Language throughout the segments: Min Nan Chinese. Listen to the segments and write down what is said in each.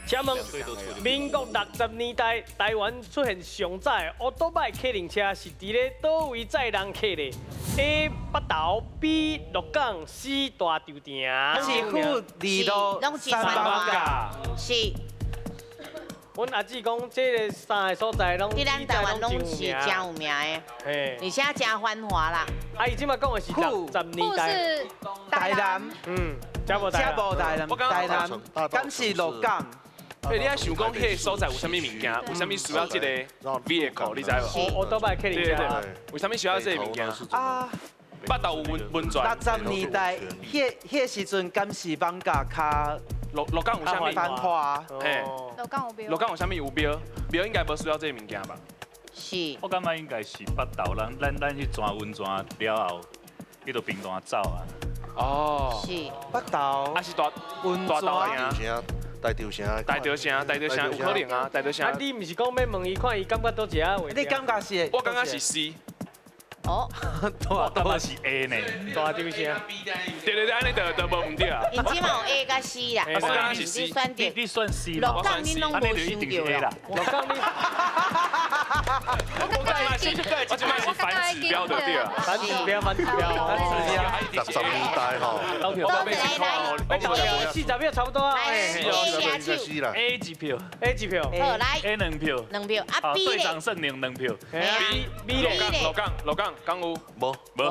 請問民國60年代台灣出現上早的烏多擺客運車是佇咧佗位載人客的？A 北投，B 鹿港，C 大稻埕。是富二路三艋舺。是。阮阿姊講，這个三个所在攏佇咱台灣攏是誠有名的，而且誠繁華啦。啊，伊這擺講的是60年代。是台南。嗯，這無台這無台南，台南，敢是鹿港？欸，你愛想講，彼个所在有啥物物件？為啥物需要這个 vehicle？你知無？烏多擺客運車。為啥物需要這个物件？啊，北投有溫泉。60年代，彼个時陣敢是艋舺較鹿港有啥物？繁華。嘿，鹿港有廟。鹿港有啥物有廟？廟應該無需要這个物件吧？是。我感覺應該是北投，咱去轉溫泉了後，彼度平潭走啊。哦。是。北投。啊是大溫泉。大稻埕，大稻埕，大稻埕有可能啊，大稻埕。啊，你毋是講欲問伊看伊感覺佗一下位？你感覺是？我感覺是 C。哦，我感覺是 A 呢。大稻埕。對對對，按呢就無毋對啊。𪜶這馬有 A 佮 C 啦。我感覺是 C。你選擇。你選 C 鹿港你攏無想著啦。鹿港你。我這擺是反指標的對啊。反指標，反指標，反指標。60年代吼。我欲試看哦。40票差不多啊。來 A 舉手。 A 一票。 A 一票。好，來。 A 兩票。兩票。啊 B 咧。隊長勝領兩票。 B B 咧。鹿港，鹿港，敢有？無。無。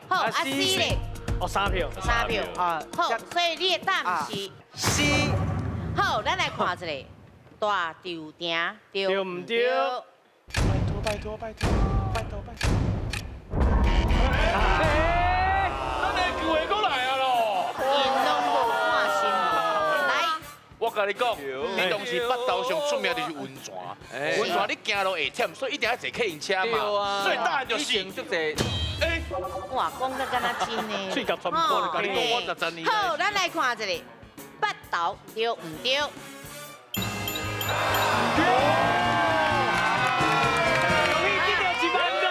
好，啊 C 咧。哦，三票。三票。啊。好，所以你的答案是 C。好，咱來看一下大稻埕對毋對？拜託拜託拜託拜託！欸，咱的機會閣來啊囉！𪜶攏無看新聞，來，我共你講，你當時北投上出名就是溫泉，溫泉你行路會忝，所以一定愛坐客運車嘛。所以答案就是。欸，哇，講得敢若真的。喙頰全破了，共你講我60年。好，咱來看一下北投對毋對？恭喜得著1萬咯！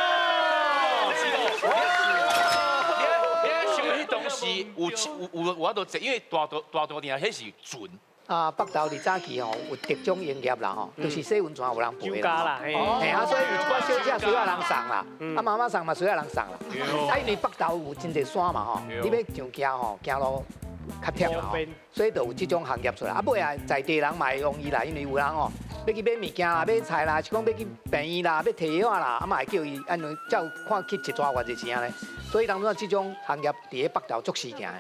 你想彼當時有法度坐，因為大稻埕彼是船。啊，北投佇早期吼有特種營業啦吼，就是洗溫泉有人陪啦，嘿啊，所以有一寡小姐需要人送啦，啊媽媽送嘛需要人送啦。啊，因為北投有真濟山嘛吼，你欲上徛吼，行路較忝啦吼，所以就有這種行業出來。啊，尾啊在地人嘛會用伊啦，因為有人吼欲去買物件啦、買菜啦，是講欲去病院啦、欲提藥啦，啊嘛會叫伊按呢才有看去一逝偌濟錢按呢。所以當初這種行業佇咧北投足時行的。